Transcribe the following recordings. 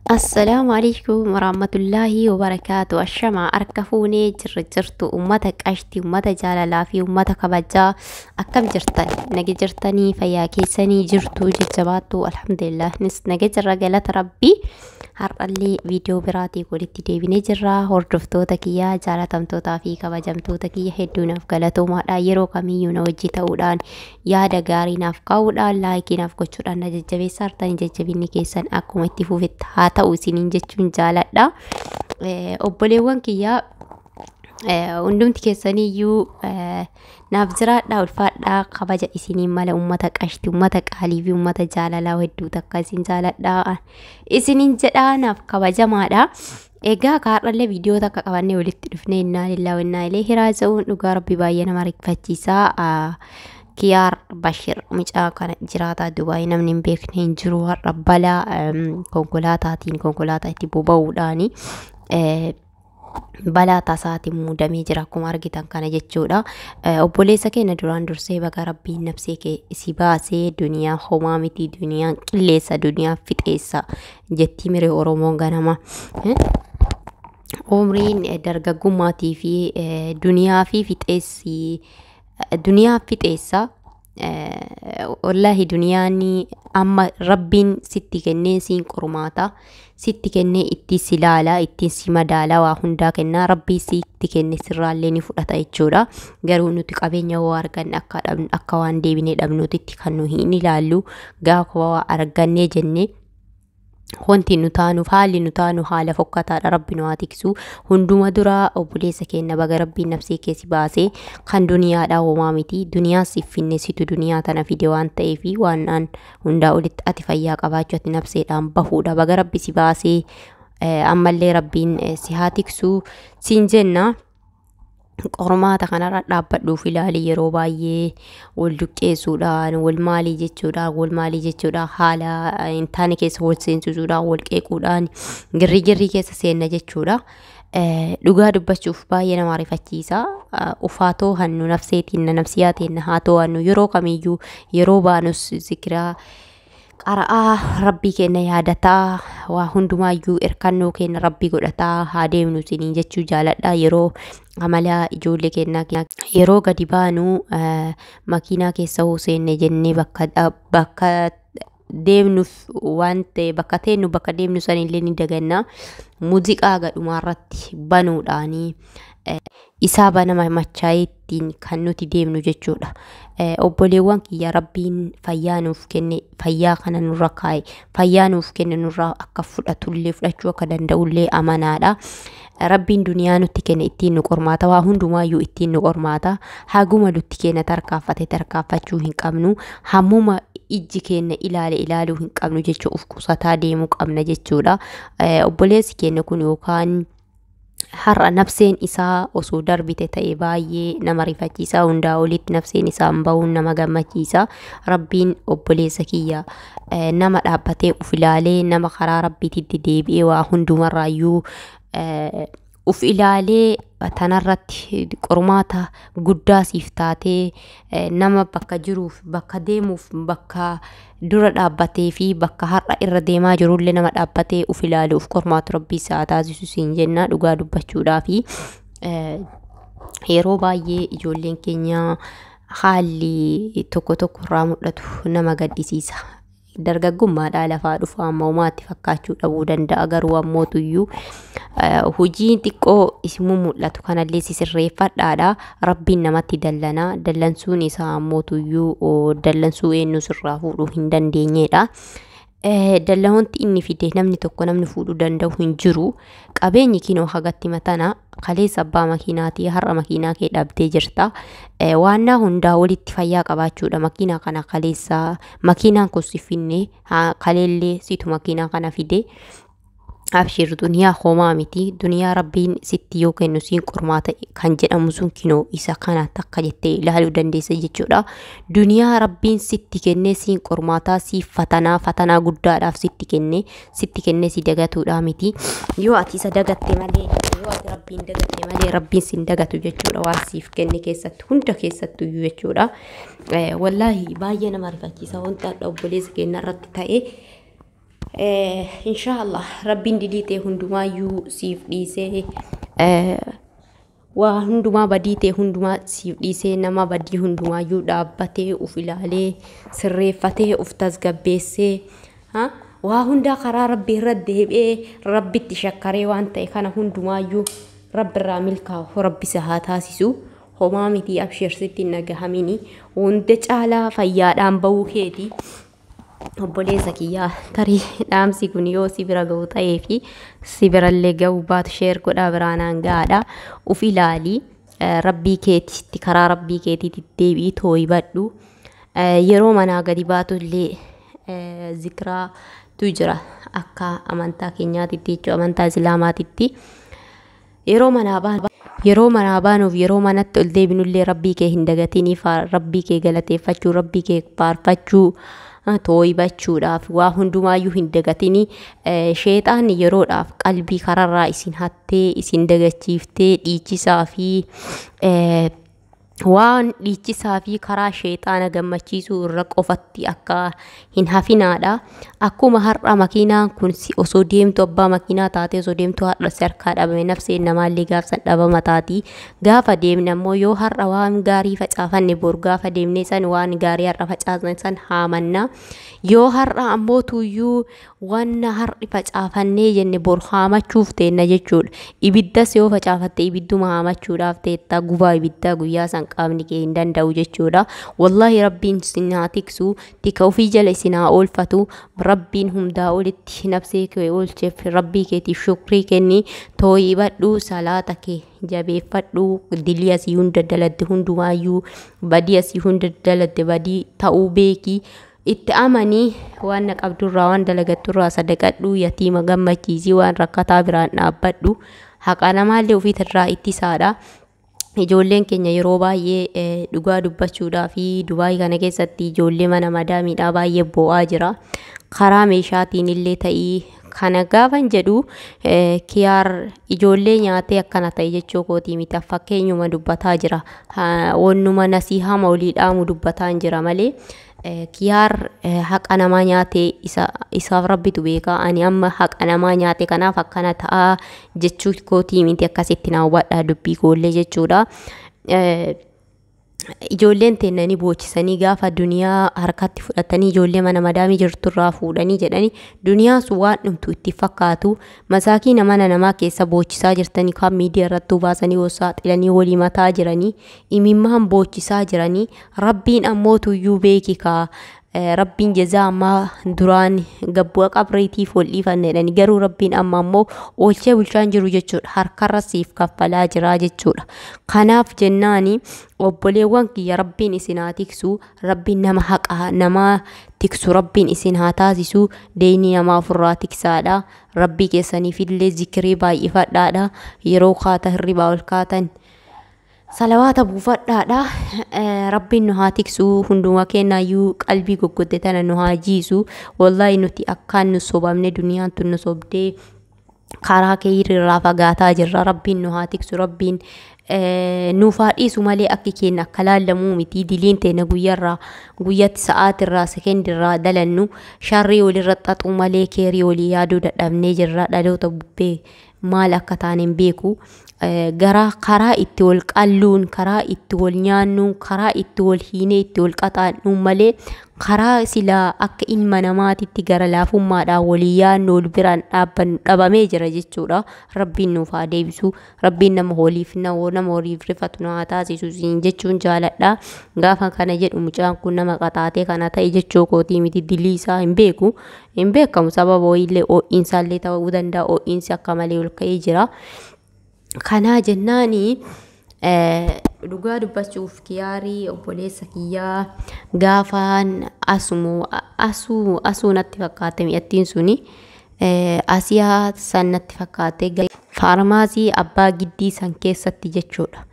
Assalaamu alaikum warahmatullaahi wabarakaatu. Ashamaa harka fuunee jirra jirtu uummata qashtii, uummata jaalalaa fi uummata kabajaa akkam jirtan? Naga jirtanii fayyaa keessanii jirtu jajjabaattu alhamdulillah. Nis naga jirra galata rabbii. Har'allee viidiyoo biraatii walitti deebinee jirra. Hordoftoota kiyyaa jaalatamtootaa fi kabajamtoota kiyya hedduu naaf galatoomaadha. Yeroo kamiyyuu na wajji ta'uudhaan yaada gaarii naaf kaa'uudhaan laayikii naaf gochuudhaan na jajjabeessaa jirtanii jajjabinni keessan akkuma itti fufetti haa ta'u isiniin jechuun jaaladha. Obboleewwan kiyyaa hundumti keessaniyyuu naaf jiraadhaa ulfaadhaa kabaja isiniin mala uummata qashti uummata qaalii fi uummata jaalalaa hedduu takka isin jaaladhaa isiniin jedhaa naaf kabajamaadha. Egaa kaarrallee viidiyoo takka qabannee walitti dhufnee innaa lillaa wannaa ilee raaji'uun dhugaa rabbi baay'ee nama rifachiisaa. Kiyaar Bashir mucaa kana jiraataa Dubaay namni hin beekne hin jiru har'a balaa konkolaataatiin konkolaataa itti boba'uudhaani balaa tasaatiin muudamee jira akkuma argitan kana jechuudha. Obboleessa keenya duraan dursee baga rabbiin nafsee kee si baasee duniyaa homaa miti duniyaan qilleessa duniyaa fixeessa jettii miree Oromoon ganama. Umriin dargaggummaatii fi duniyaa fi fixeessi duniyaa fixeessa. Wallaahi duniyaan amma rabbiin sitti kennee siin qormaata sitti kennee ittiin si ilaala ittiin si madaala waa hundaa kennaa rabbii sitti kenne sirraallee ni fudhata jechuudha. Garuu nuti qabeenya waa arganne akka dhabnu akka waan deebinee dhabnuutitti kan nu hin ilaallu gaafa waa argannee jennee wanti nu taanuuf haalli nu taanu haala fokkataadha rabbi nu haa tiksu. Hunduma duraa obboleessa keenya baga rabbiin nafsee keessi baasee kan duniyaadhaa homaa miti. Duniyaa siif finne situ duniyaa tana fide waan ta'eef waan an hundaa olitti ati fayyaa qabaachuu ati nafseedhaan bahuudha. Baga rabbi si baasee ammallee rabbiin si haa tiksu siin jenna. Qormaata kanarra dhaabbadhuuf ilaali yeroo baay'ee wal duqqeessuudhaan wal maalii jechuudhaan wal maalii jechuudhaan haala hin taane keessa wal seensisuudhaan wal qeequudhaan girri girrii keessa seenna jechuudha. Dhugaa dubbachuuf baay'ee nama rifachiisa. Ufaatoo hannu nafseetiin nafsiyaatiin haa to'annu yeroo kamiyyuu yeroo baanus zikiraa qara'aa rabbii keenya yaadataa waa hundumaayyuu irkannoo keenya rabbii godhataa haa deemnu isiniin jechuu jaaladha. Yeroo amala ijoollee keenyaa yeroo gadi baanu makiinaa keessa hoo seenne jennee bakka deemnuuf waan ta'e bakka teennu bakka deemnu sanillee ni daganna. Muuziqaa gadhumaarratti banuudhaanii isaa banama machaayeettiin kan nuti deemnu jechuudha. Obboleewwan kiyya rabbiin fayyaa nuuf kenne fayyaa kana nurra kaa'e fayyaa nuuf kenne nurraa akka fudhatullee fudhachuu akka danda'ullee amanaadha. Rabbiin duniyaa nutti kenne ittiin nu qormaata waa hundumaayyuu ittiin nu qormaata haguma nutti kenna tarkaanfate tarkaanfachuu hin qabnu hammuma ijji keenya ilaale ilaaluu hin qabnu jechuu of qusataa deemuu qabna jechuudha. Obboleessi keenya kun yookaan har'a nafseen isaa osoo darbite ta'e baay'ee nama rifachiisa. Hundaa olitti nafseen isaa hin bahuun nama gammachiisa. Rabbiin obboleessa kiyya nama dhaabbatee of ilaalee nama karaa rabbiititti deebi'ee waa hundumarraayyuu of ilaalee tanarratti qormaata guddaa siif taatee nama bakka jiruuf bakka deemuuf bakka dura dhaabbatee fi bakka har'a irra deemaa jirullee nama dhaabbatee of ilaaluuf qormaata rabbii isaa taasisu siin jenna dhugaa dubbachuudhaa fi yeroo baay'ee ijoolleen keenya haalli tokko tokko irraa mul'atu nama gaddisiisa. Dargaggummaadhaa lafaa dhufa amma homaatti fakkaachuu dhabuu danda'a garuu ammootuyyuu hojiin xiqqoo isin mul'atu kanallee sisirreeffadhaadha. Rabbiin namatti dallanaa dallansuun isaa ammootuyyuu dallansuu eenyu sirraa fuudhuu hin dandeenyedha. Dallansi inni fide namni tokko namni fuudhuu danda'u hin jiru. Qabeenyi kinoo hagatti matana kaleessa abbaa makiinaatii har'a makiinaa kee dhabdee jirta. Waannaa hundaa walitti fayyaa qabaachuudha. Makiinaa kana kaleessa makiinaan kun si finne kaleellee situ makiinaa kana fide. Abshir duniyaa homaa miti. Duniyaa rabbiin sitti yoo kennu siin qormaata kan jedhamu sun kinoo isa kana takka jettee ilaaluu dandeessa jechuudha. Duniyaa rabbiin sitti kennee siin qormaataa siif fatanaa fatanaa guddaadhaaf sitti kennee sitti kennee si dagatuudha miti. Yoo ati isa dagatte malee yoo ati rabbiin dagatte malee rabbiin sin dagatu jechuudha waan siif kenne keessatti hunda keessattuyyuu jechuudha. Wallaahi baay'ee nama rifachiisa wanta obboleessa keenya irratti ta'e. Inshaallah rabbiin dilii ta'e hundumaayyuu siif dhiisee, waa hundumaa badii ta'e hundumaa siif dhiisee, nama badii hundumaayyuu dhaabbatee uf ilaalee sirreeffatee uf tasgabbeessee waa hundaa karaa rabbii irra deebi'ee rabbitti shakkaree waan ta'e kana hundumaayyuu rabbirraa milkaa'u rabbi isa haa taasisu. Homaa miti, abshir, sitti hin dhagahamini. Hunda caalaa fayyaadhaan bahuu keeti. Obboleessa kiyyaa, tarii dhaamsi kun yoo si bira ga'u ta'ee fi si birallee ga'uu baatu, share godhaa biraanaan ga'aadha. Uf ilaali, rabbii keetitti, karaa rabbii keetiitti deebi'ii tooyibadhu. Yeroo manaa gadi baatu illee zikraatu jira akka amantaa keenyaatitti jechuudha, amantaa islaamaatitti. Yeroo manaa baanuuf yeroo manatti ol deebinullee rabbii kee hin dagatinii, rabbii kee galateeffachuu, rabbii kee faarfachuu, tooyibachuudhaaf waa hundumaayyuu hin dagatinii. Sheexaanni yeroodhaaf qalbii kararraa isin hattee isin dagachiiftee dhiichisaa fi waan dhiichisaa fi karaa sheexaana gammachiisuu irra qofatti akka hin hafinaadha. Akkuma har'a makiinaan kun osoo deemtu, abbaa makiinaa taatee osoo deemtu har'a si harkaa dhabame, nafseen namaallee gaafsan dhabama taati. Gaafa deemne ammoo yoo har'a waan gaarii facaafanne, bor gaafa deemne san waan gaarii har'a facaasan san haamanna. Yoo har'a ammoo tuyyuu wanna har'i facaafannee jenne bor haamachuuf teenna jechuudha. Ibiddas yoo facaafatte ibidduma haamachuudhaaf teetta, gubaa ibiddaa guyyaa san qaamni kee hin danda'u jechuudha. Wallaahi rabbiin isin haa tiksu, tika ofii jala isin haa oolfatu. Rabbiin hundaa olitti nafsee kee oolcheef rabbii keetiif shukrii kenni, tooyibadhu, salaata kee jabeeffadhu, dilii asii hunda daladde hundumaayyuu, badii asii hunda daladde badii ta'uu beeki. Itti amanii waan na qabdurraa, waan dalagatturraa sadaqadhu, yatiima gammachiisii, waan rakkataa biraan dhaabbadhu, haqa namaallee ofiitirraa ittisaadha. Ijoolleen keenya yeroo baay'ee, dhugaa dubbachuudhaa fi Dubaayii kana keessatti ijoollee mana madaamiidhaa baay'ee bo'aa jira. Karaa meeshaatiin illee ta'ii kana gaafan jedhu, kiyaar ijoollee nyaatee akkana ta'e jechuu kootii miti, fakkeenyuma dubbataa jira. Wannuma nasiihama olii dhaamu dubbataa jira malee. Kiyaar haqa namaa nyaate isaaf rabbitu beeka. Ani amma haqa namaa nyaate kanaaf akkana ta'a jechuu kootii miti, akkasitti naa hubadhaa dubbii koollee jechuudha. Ijoolleen teennanii boochisanii gaafa duniyaa harkatti fudhatanii ijoollee mana madaamii jirturraa fuudhanii jedhanii, duniyaa sun waan dhumtu itti fakkaatu. Masaakiina mana namaa keessa boochisaa jirtanii, kan miidiyaa irrattuu baasanii yoo saaxilanii walii mataa jiranii, imimmaan boochisaa jiranii. Rabbiin ammoo tuyyuu beeki kaa, rabbiin jazaa ammaa duraan gabbu'a qabriitiif wal dhiifanne jedhani, garuu rabbiin amma ammoo oolchee bulchaan jiru jechuudha, harkarra siif kaffalaa jira jechuudha. Kanaaf jennaani, obboleewwan kiyya, rabbiin isin haa tiksu, rabbiin nama haqa nama tiksu rabbiin isin haa taasisu. Deeyni namaa ofirraa tiksaadha, rabbii keessaniifillee zikirii baay'ifadhaadha, yeroo kaata hirribaa ol kaatan salawaata buufadhaadha. Rabbiin nu haa tiksu hunduma keenyaayyuu, qalbii goggodde tana nu haa jiisu. Wallaahi nuti akkaan nu sobamne, duniyaan tun nu sobdee karaa keeyirraa fagaataa jirra. Rabbiin nu haa tiksu, rabbiin nuuf haa dhiisu malee akki keenya akka laallamuu miti. Diliin teenya guyyaarraa guyyatti, sa'aatirraa, sekendirraa dalannu sharrii walirra xaxuu malee keerii walii yaaduu dadhabnee jirra. Dhaloota bubbee maal akka taane hin beeku. Gara karaa itti wal qalluun, karaa itti wal nyaannuun, karaa itti wal hiinee itti wal qaxaannuun malee karaa silaa akka ilma namaatitti gara laafummaadhaan walii yaadnu, wal biraan dhaabbannu dhabamee jira jechuudha. Rabbiin nuuf haa deebisu. Rabbiin nama waliif nama waliif rifatu nu haa taasisu siin jechuun jaaladha. Gaafa kana jedhu mucaan kun nama qaxaatee kana ta'e jechuu kootii miti, dilii isaa hin beeku. Hin beekamu, sababa wayiillee ho'iinsaallee ta'uu danda'a, ho'iinsi akka malee ol ka'ee jira. Kanaa jennaani, dhugaa dubbachuuf kiyaarii obboleessa kiyyaa gaafaan asumu asuu asuu natti fakkaate, mi'attiin suni asiyaa san natti fakkaate, faarmaasii abbaa giddii san keessatti jechuudha.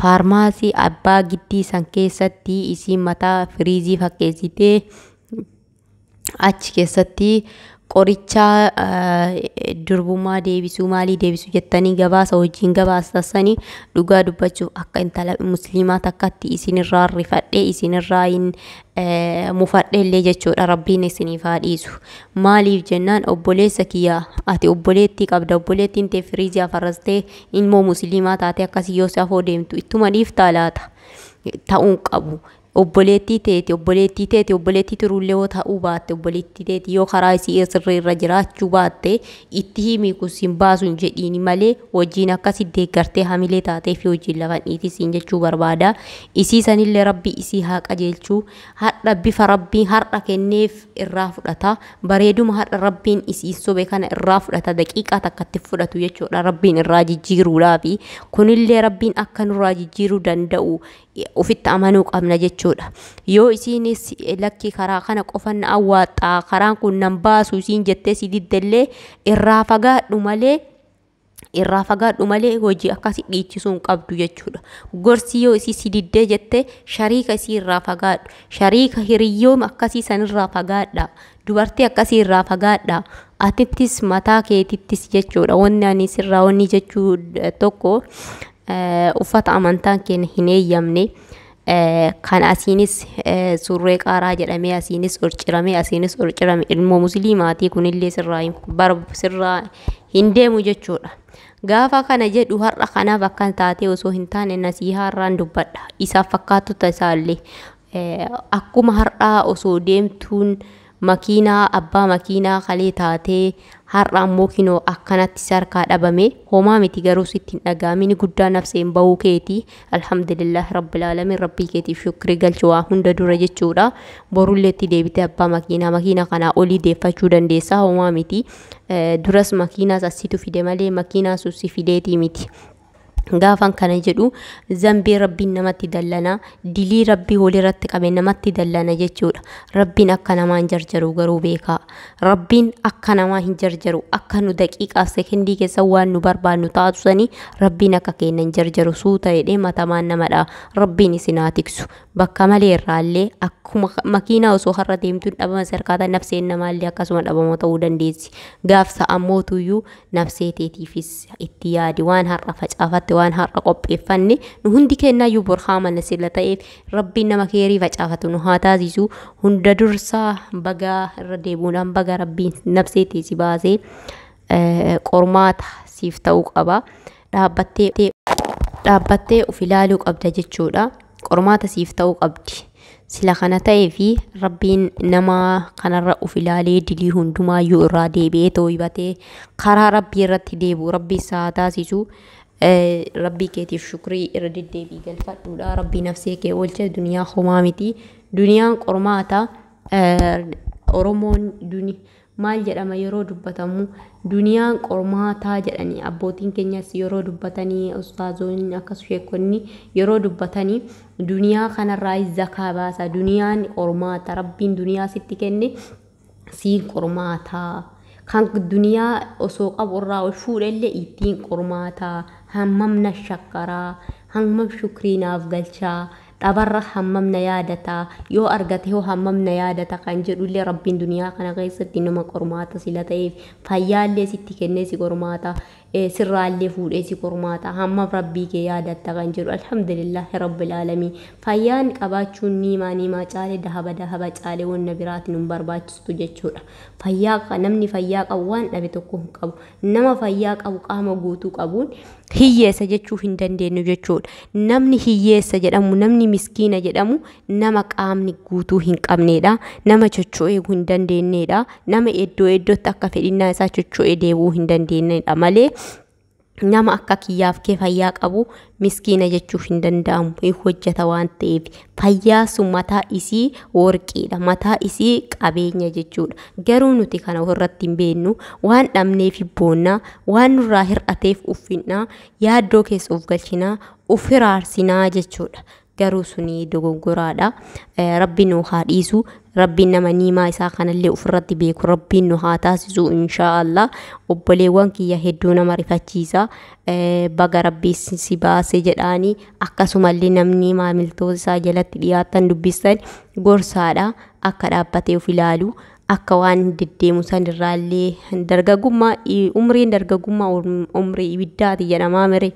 Faarmaasii abbaa giddii san keessatti isiin mataa firiizii fakkeessitee achi keessatti Qorichaa durbummaa deebisuu maalii deebisuu jettanii gabaasa wajjin gabaasasanii dhugaa dubbachuuf akka intala musliimaa takkatti isinirraa rifadhee isinirraa hin mufadhe illee jechuudha. Rabbiin isiniif haa dhiisu. Maaliif jennaan obboleessa kiyya, ati obboleettii qabda, obboleettiin tee firiizii afarrastee ilmoo musliimaa taate akkasii yoo safoo deemtu ittuma dhiiftaa laata? Ta'uun qabu. Obboleettii teeti, obboleettii teeti, obboleettii turullee yoo ta'uu baatte, obboleettii teeti yoo karaa isii sirrii irra jiraachuu baatte itti himi, kun sin baasu hin jedhiini malee wajjin akkasi deeggartee hamilee taatee fi wajjin lafa dhiiti siin jechuu barbaada. Isii sanillee Rabbi isii haa qajeelchuu. Har'a bifa Rabbiin har'a kenneef irraa fudhata. Bareeduma har'a Rabbiin isii sobe kana irraa fudhata, daqiiqaa takkatti fudhatu jechuudha Rabbiin irraa jijjiiruudhaafi. Kunillee Rabbiin akka nurraa jijjiiruu danda'u ofitti amanuu qabna jechuudha. Yoo isiinis lakki karaa kana qofa na awwaaxxaa, karaan kun nan baasu isiin jettee si diddellee irraa fagaadhu malee, irraa fagaadhu malee hojii akkasii dhiichisuu hin qabdu jechuudha. Gorsi yoo isii si diddee jette shariika isii irraa fagaadhu. Shariika hiriyyooma akkasii sanirraa fagaadha. Dubartii akkasii irraa fagaadha. Atittis mataa keetittis jechuudha. Wanni ani sirraa wanni jechuu tokko, uffata amantaan keenya hin eeyyamne kan asiinis surree qaaraa jedhamee asiinis ol ciramee asiinis ol cirame ilmoo musliimaatii kunillee sirraa hin deemu jechuudha. Gaafa kana jedhu har'a kanaaf akkan taatee osoo hin taane nasiihaa irraan dubbadha. Isaaf fakkaatota isaallee akkuma har'aa osoo deemtuun makiinaa abbaa makiinaa kalee taatee har'a ammoo kinoo akkanatti sarkaa dhabame homaa miti, garuu sitti hin dhaga'amini, guddaa nafseen bahuu keeti. Alhamdulillah rabbil alamin, Rabbii keetiif shukrii galchi waa hunda dura jechuudha. Borullee itti deebitee abbaa makiinaa makiinaa kanaa olii deeffachuu dandeessa, homaa miti. Duras makiinaas asitu fide malee makiinaa sun si fideetii miti. Gaafan kana jedhu zambii Rabbiin namatti dallana, dilii Rabbii walirratti qabe namatti dallana jechuudha. Rabbiin akka namaa hin jarjaru garuu beekaa. Rabbiin akka namaa hin jarjaru, akka nu daqiiqaa sekendii keessa waan nu barbaannu taatu sanii Rabbiin akka keenya hin jarjaru. Suuta jedhee matamaan namadha. Rabbiin isin haa tiksu. Bakka malee irraallee akkuma makiinaa osoo har'a deemtuun dhabama sarkaata nafseen namaallee akkasuma dhabama ta'uu dandeessi. Gaafsa ammootuyyuu nafsee teetiifis itti yaadi. Waan har'a facaafatte, waan har'a qopheeffanne nu hundi kennaayyuu borhaa mana sila ta'eef Rabbiin nama keerii facaafatu nu haa taasisu. Hunda dursaa bagaa irra deebuudhaan baga Rabbiin nafsee teesi baasee, qormaata siif ta'uu qaba. Dhaabbattee of ilaaluu qabda jechuudha. Qormaata siif ta'uu qabdi. Sila kana ta'ee fi Rabbiin nama kanarra of ilaalee dilii hundumaayyuu irraa deebi'ee tooyibatee karaa Rabbii irratti deebi'u Rabbi isaa haa taasisu. Rabbii keetiif shukrii irra deddeebii galfadhuudha. Rabbii nafsee kee oolche, duniyaa homaa miti. Duniyaan qormaata. Oromoon maal jedhama yeroo dubbatamu? Duniyaan qormaataa jedhanii abbootiin keenyas yeroo dubbatanii, ustaazoonni akkas sheekonni yeroo dubbatanii, duniyaa kanarraa zakaa baasa, duniyaan qormaata, Rabbiin duniyaa sitti kenne siin qormaataa, kan duniyaa osoo qabu irraa ol fuudhellee ittiin qormaataa, hammam na shakkaraa, hammam shukrii naaf galchaa, dhabarra hammam na yaadataa, yoo argate hoo hammam na yaadata kan jedhullee Rabbiin duniyaa kana keessatti nama qormaata sila ta'eef. Fayyaallee sitti kennee si qormaata, sirraallee fuudhee si qormaata, hammam Rabbii kee yaadatta kan jedhu. Alhamdulillahi rabbil aalamiin, fayyaan qabaachuun niimaa, niimaa caale, dahaba, dahaba caale, wanna biraatiin hin barbaachistu jechuudha. Fayyaa, namni fayyaa qabu waan dhabe tokko hin qabu. Nama fayyaa qabu, qaama guutuu qabuun hiyyeessa jechuu hin dandeenyu jechuudha. Namni hiyyeessa jedhamu, namni miskiina jedhamu nama qaamni guutuu hin qabnedha. Nama chocho'ee hin dandeenyedha. Nama iddoo iddootti akka fedhinnaa isaa chocho'ee deebi'uu hin dandeenyedha malee nama akka kiyyaaf kee fayyaa qabu miskiina jechuu hin danda'amu. Hin hojjeta waan ta'eef fayyaa sun mataa isii worqiidha, mataa isii qabeenya jechuudha. Garuu nuti kana ofirratti hin beeknu. Waan dhabneef boonnaa, waan nurraa hir'ateef uffinnaa, yaaddoo keessa of galchinaa, of hiraarsinaa jechuudha. Garuu suni dogoggoraadha. Rabbi nu haa dhiisu. Rabbiin nama niimaa isaa kanallee ofirratti beeku Rabbiin nu haa taasisu inshaallah. Obboleewwan kiyya, hedduu nama rifachiisa. Baga Rabbii si baase jedhaanii akkasumallee namni maamiltoota isaa jalatti dhiyaatan dubbistan gorsaadha, akka dhaabbatee of ilaalu. Akka waan deddeemu sanirraallee dargaggummaa, umriin dargaggummaa umrii ibiddaati jedhamaa mire.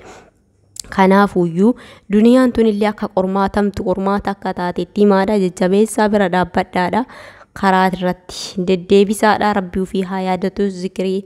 Kanaafuyyuu duniyaan tunillee akka qormaatamtu, qormaata akka taatetti himaadha. Jajjabeessaa, bira dhaabbadhaadha. Karaa irratti deddeebisaadha. Rabbii ofii haa yaadatu, zikrii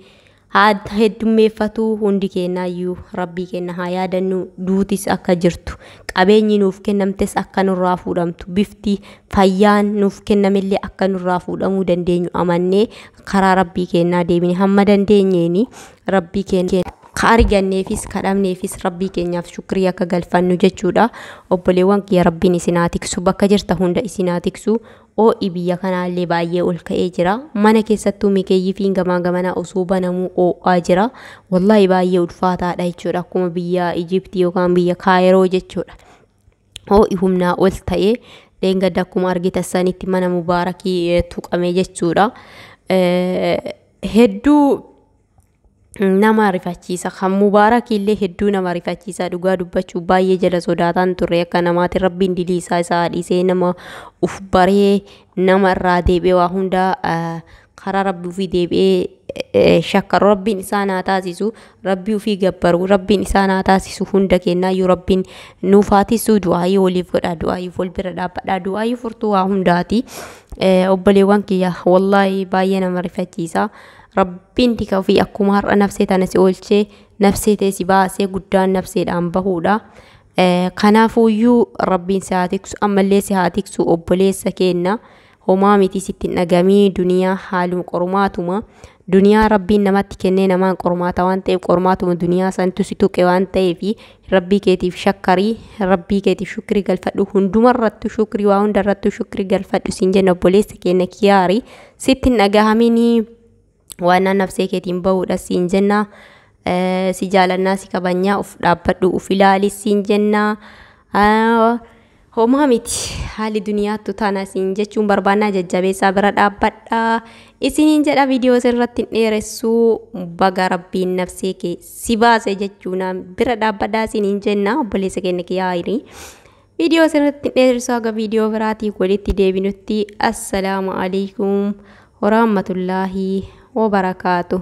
haa heddummeeffatu. Hundi keenyaayyuu rabbii keenya haa yaadannu. Duutis akka jirtu, qabeenyi nuuf kennamtes akka nurraa fuudhamtu, bifti fayyaan nuuf kennamellee akka nurraa fuudhamuu dandeenyu amannee karaa rabbii keenyaa deebine hamma dandeenyeeni rabbii keenya ka arganneefis ka dhabneefis rabbii keenyaaf shukrii akka galfannu jechuudha. Obboleewwan kiyya, rabbiin isin haa tiksu, bakka jirta hunda isin haa tiksu. Oo'i biyya kanaallee baay'ee ol ka'ee jira. Mana keessattuu mikeeyyiifiin gamaa gamanaa osoo banamuu oo'aa jira. Wallaahi baay'ee ulfaataadha jechuudha. Akkuma biyya Ijiptii yookaan biyya Kaayiroo jechuudha. Oo'i humnaa ol ta'ee dheengadda akkuma argitan sanitti mana Mubaarakii tuqame jechuudha. Hedduu nama rifachiisa. Kan Mubaarakii illee hedduu nama rifachiisa. Dhugaa dubbachuu baay'ee jala sodaataan turre akka namaati. Rabbiin dilii isaa isaa dhiisee nama uf baree, nama irraa deebi'ee, waa hunda karaa rabbii ofii deebi'ee shakkaru rabbiin isaan haa taasisu. Rabbii ofii gabbaru rabbiin isaan haa taasisu. Hunda kennaayyuu rabbiin nuuf haa tisu. Du'aayii waliif godha, du'aayii wal bira dhaabbadha, du'aayii furtuu waa hundaati. Obboleewwan kiyya, wallaahi baay'ee nama rifachiisa. Rabbiin tika ofii akkuma har'a nafsee tana si oolchee, nafsee ta'e si baasee, guddaan nafseedhaan bahuudha. Kanaafuyyuu rabbiin si haa tiksu, ammallee si haa tiksu obboleessa keenya. Homaa miti, sitti hin dhagamii. Duniyaa haaluma qormaatuma. Duniyaa rabbiin namatti kennee namaan qormaata waan ta'eef, qormaatuma duniyaa santu si tuqe waan ta'eef, rabbii keetiif shakkarii, rabbii keetiif shukrii galfadhu. Hundumarrattu shukrii, waa hundarrattu shukrii galfadhu siin jenna. Obboleessa keenya Kiyaarii, sitti hin dhagahaminii, waan nafsee keetiin bahuudha siin jenna. Si jaalannaa, si kabajnaa, uf dhaabbadhu, uf ilaali siin jenna. Homaa miti, haalli duniyaattu tana siin jechuun barbaannaa. Jajjabeessaa, bira dhaabbadhaa isiniin jedha. Viidiyoo irratti hin dheeressuu. Baga rabbiin nafsee kee si baase jechuun bira dhaabbadhaa isiniin jenna obboleessa keenya Kiyaarii. Viidiyoo irratti hin dheeressu. Haga viidiyoo biraatii walitti deebinutti, assalaamu alaikum warahmatullaahi wabarakaatu.